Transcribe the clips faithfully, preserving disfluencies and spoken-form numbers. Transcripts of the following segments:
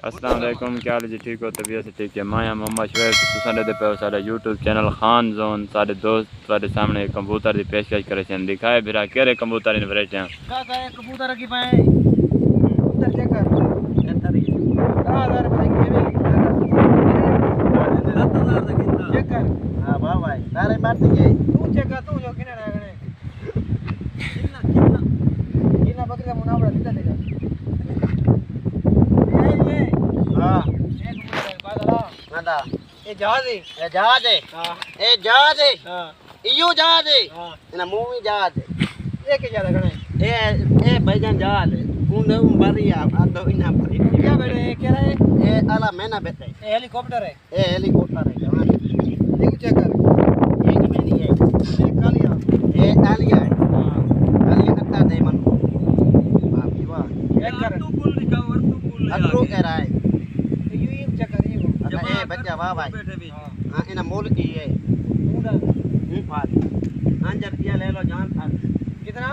السلام علیکم، کیا حال ہے جی؟ ٹھیک ہو؟ طبیعت سے ٹھیک ہے؟ میں ہاں محمد شعیب، تساں ݙیہدے پئے ہو ساݙا یوٹیوب چینل خان زون۔ ساݙے دوست تہاݙے سامݨے ہک کبوتر دی پیشکش کریسن۔ ݙکھائے بھرا، کیڑھے کبوتر ہن ورائٹیاں؟ کیا کہے کبوتر کی پائے؟ کبوتر چیک کر۔ چیک کر۔ ستر ہزار روپے کی ہے۔ ست ہزار دا کتنا؟ چیک کر۔ ہاں، واہ بھائی، سارے مارتے گئے۔ تو چیک کر، تو جو کنے رہ گئے۔ کتنا، کتنا؟ کتنا بکری دا منافع کتنا دے گا؟ یہ، یہ۔ ہاں۔ یہ کبوتر ہے، بادل آ۔ ہاں دا۔ یہ جہاز ہے۔ یہ جہاز ہے۔ ہاں۔ اے جہاز ہے۔ ہاں۔ انہاں منہ وی جہاز ہے۔ یہ کیا جہاز ہے کھڑا ہے؟ اے، اے بھائی جان جہاز ہے۔ اون، اون بری آ، آ تو انہاں بری۔ کیا بیٹے، یہ کیا ہے؟ اے آلا میں نہ بیٹے۔ یہ ہیلی کاپٹر ہے۔ اے ہیلی کاپٹر ہے، جوان۔ دیکھو چیک کر۔ یہ کہ میں نہیں ہے۔ یہ کالیا۔ یہ آلیا ہے۔ ہاں۔ آلیا کتا دے من۔ واہ بھائی واہ۔ چیک کر۔ تو کل لکھا اور تو کل لکھا۔ اٹرو کہہ رہا ہے۔ تو یوں ہی چیک کر، یہ کو۔ اچھا، اے بچہ واہ بھائی۔ بیٹھے بھی۔ ہاں۔ ہاں، انہاں مول کی ہے۔ ہوں، بات۔ ہاں، جب یہ لے لو جان تھا۔ کتنا؟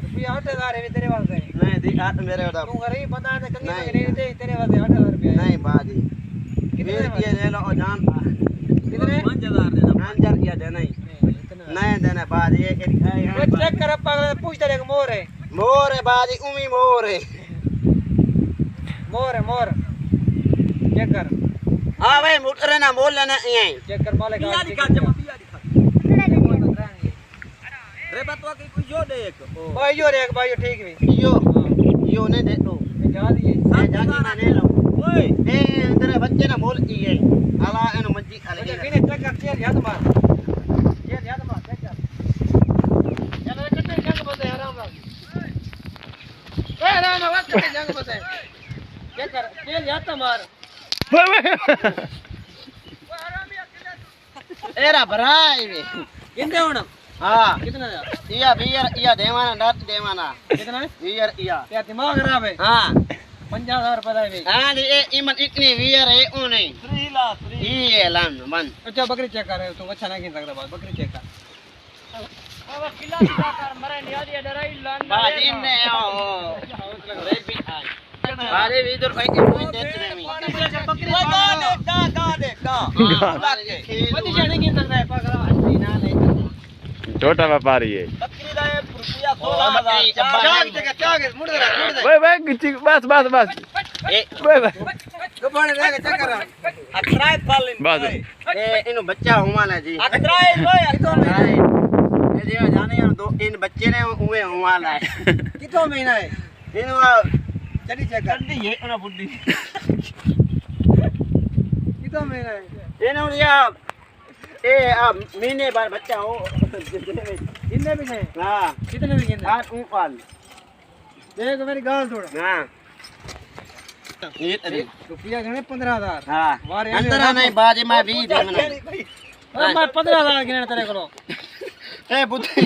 روپیہ اٹھ ہزار ہے تیرے واسطے۔ نہیں، دی اٹھ میرے واسطے۔ توں غریب بندہ ہے، تے کنگھی نہیں۔ منگنی تے تیرے واسطے اٹھ ہزار روپیہ ہے۔ نہیں، بات جی۔ کتنے ویر بات؟ یہ لے لو جان تھا۔ کتنے؟ پانچ ہزار دینا۔ پانچ ہزار روپیہ دینا ہی۔ نہیں، اتنا۔ نہیں دینا، بات یہ کہ وہ چیک کر، پاگل، پوچھ تیرے کو مور ہے۔ مور ہے، بات جی، اومی مور ہے۔ مور ہے، مور۔ چیک کر۔ ہاں بھائی، موٹر ہے نا، مول لینا ہی ہے۔ چیک کر، مالک آ گیا۔ رے بات واقعی کوئی یو ݙیکھ۔ او۔ بھائی یو ݙیکھ، بھائی یو ٹھیک وی۔ یو۔ ہاں۔ یو نے دے دو۔ اے جا دی ہے۔ اے جا دی میں نے لو۔ اوئے۔ اے تیرے بچے نا مول کی ہے۔ الا اینو مجی اچھا، کنے چیک کر، چیک یاد مار۔ چیک یاد مار، چیک کر۔ چلو، اے کٹے جنگ بندے آرام نال۔ اے آرام نال، کٹے جنگ بندے۔ چیک کر، چیک یاد مار۔ اے را بھرا ہے وے۔ گھندے ہن؟ ہاں۔ کتنا دا؟ ایا ویہہ، ایا دیوانا، ڈٹ دیوانا۔ کتنا ہے؟ ویہہ ایا۔ تیرا دماغ خراب ہے۔ ہاں۔ پنجاہ ہزار روپے دا ہے وے۔ ہاں جی، اے ایمن اتنی ویہہ ہے، او نہیں۔ تری لا، تری۔ اے لن، من۔ اچھا، بکری چیک کر، تو اچھا نہ گھن سکدا، بس بکری چیک کر۔ بھاجی نے او، او، ریبی آئی۔ بھاجی وی ادھر بھائی کے کوئی دیکھ نہیں۔ بکری دا، دا، دا، دا۔ ہاں، بھاجی کھیل۔ چھوٹا ویاپاری ہے۔ بکری دا ایک روپیہ سولہ ہزار۔ بھائی، بھائی، بس، بس، بس۔ اے۔ بھائی، بھائی۔ بس۔ اے، اینو بچہ ہوواں نا جی۔ اترا ہے، اوئے، اترا ہے۔ اے جی، جانے یار، دو، تین بچے نے، اوے ہوواں نا ہے۔ کتوں مہینہ ہے؟ اینو آ، چلی چیک کر۔ ٹھنڈی ہے، انہاں بڈھی۔ کتوں مہینہ ہے؟ اینو یا، اے، آ، مہینے بعد بچہ ہو۔ کتنے مہینے؟ ہاں۔ کتنے مہینے؟ ہاں، اوں پال۔ دیکھ میری ڳالھ سُݨ۔ ہاں۔ اے تیری۔ روپیہ گھنے پندرہ ہزار۔ ہاں۔ وارے اندر آ نہیں، باجی میں ویہہ ݙیوݨا۔ او میں پندرہ ہزار گھنے تیرے کولوں۔ اے بُدھی۔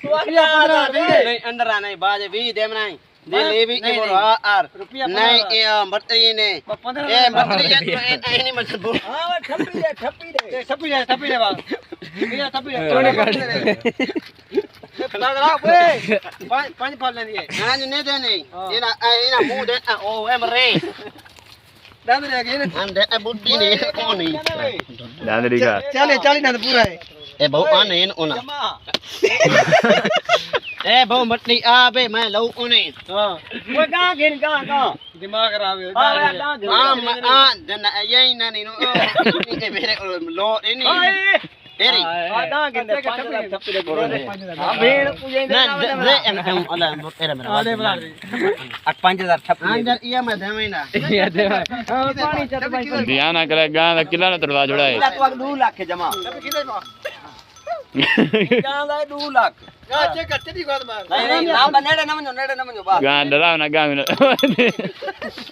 روپیہ پندرہ ہزار ݙے۔ نہیں، اندر آ نہیں، باجی ویہہ ݙیوݨا۔ دے لے بھی نہیں، اے بولو، نہیں۔ آ، آر۔ روپیہ نہیں، پندرہ ہزار۔ اے، آ، مٹری نے۔ پندرہ ہزار۔ اے، مٹری ہے، تو اے، اے نہیں مطلب۔ ہاں، ٹھپی دے، ٹھپی دے۔ اے، ٹھپی دے، ٹھپی دے بابا۔ اے، ٹھپی دے۔ اے، ٹھپی دے۔ پنج، پنج پھل لیندی ہے۔ ہاں جی، نہیں دے نہیں۔ ہاں۔ انہاں، اے، انہاں منہ دے، اے، او، اے مرے۔ ݙند رہ ڳئے نا۔ ہاں، دے، اے ٻڈھی نے، او نہیں۔ ݙند ݙیکھا۔ چالے، چالے ݙند پورا ہے۔ اے بہو آ نہیں، انہاں۔ اے بہو مٹی آ بے، میں لو انہیں۔ ہاں۔ وہ گاں گھن، گاں، گاں۔ دماغ خراب ہے۔ آ، گاں گھن۔ آ، م-، آ، دن، اے، یہ نہ نہیں، نو، اے میرے، لو، اے نہیں۔ ہائے۔ تیری۔ آ، گاں گھن دے، پنج ہزار ٹھپی دے گھن دے۔ ہاں، بھیڑ پوجے دے نہ، نہ، دے، دے، اے، اے، اللہ، تیرا میرا آ، دے بلا دے۔ اٹ پنج ہزار ٹھپی دے۔ اے دے۔ ہاں، پانی چا تو بھائی۔ دھیان نہ کرے، گاں دا قلعہ نہ تڑوا چھوڑا ہے۔ تو ݙو لکھ جمع۔ گاں دا ݙو لکھ۔ گاں چیک کر، چیک کر مار۔ نہیں، نہیں، نہ، بس نیڑے نہ ونڄو، نیڑے نہ ونڄو، بس۔ گاں ݙراؤ نہ، گاں میں نہ۔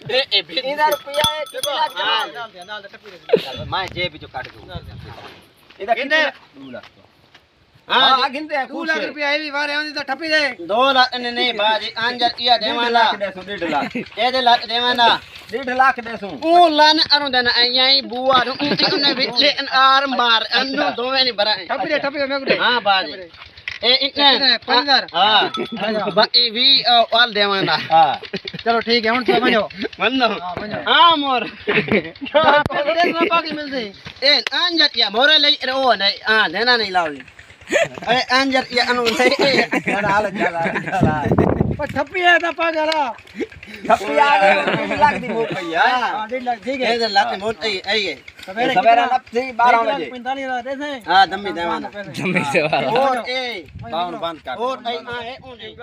اے، اے، بھی۔ ایندا روپیہ ہے، کتنے لڳ جمع؟ نال دے، نال دے، ٹھپی دے۔ میں جیب وچوں کڈھ دوں۔ ایندا کتنے؟ ݙو لکھ۔ ہاں، ہاں، گھندے ہیں، ݙو لکھ روپیہ اے وی وارے آندی تاں ٹھپی دے۔ ݙو لکھ، نہیں، نہیں، بھاجی، آنجر ایا ݙیواں نا۔ ݙیڈھ لکھ ݙیسوں، ݙیڈھ لکھ۔ اے دے لکھ ݙیواں نا۔ ݙیڈھ لکھ ݙیسوں۔ اوں لن اروں دن ایاں بوا نو، اوں تے انہیں وچ لے ان آر مار، انوں دوویں نہیں برائیں۔ ٹھپی دے، ٹھپی دے، میں کو دے۔ ہاں، بھاجی۔ اے اتنے۔ اتنے، پنج ہزار۔ ہاں۔ اچھا۔ باقی بھی، آ، وال دیوانا۔ ہاں۔ چلو ٹھیک ہے، ہن تو ونجو۔ ونجو۔ ہاں، ونجو۔ ہاں، مور۔ باقی ملدے۔ اے، آن جاتی ہے، مورے لئی، اے، او نہیں، آ، دینا نہیں لاؤ جی۔ اے، آن جاتی ہے، انو نہیں۔ پر ٹھپی ہے تا پاگل آ۔ ٹھپی آ گئی، لڳ دی موت پئی ہے۔ ہاں، ڈیڑھ لڳ، ٹھیک ہے۔ اے تے لڳ دی موت پئی، اے ہے۔ سویرے سویرے کتنا؟ لپ تھی ٻارہاں بجے۔ پنجتالیس ہزار ݙیسیں۔ ہاں، دمی دیوانا۔ دمی دیوانا۔ اور اے۔ باون بند کر۔ اور اے، آ، اے، اون اے۔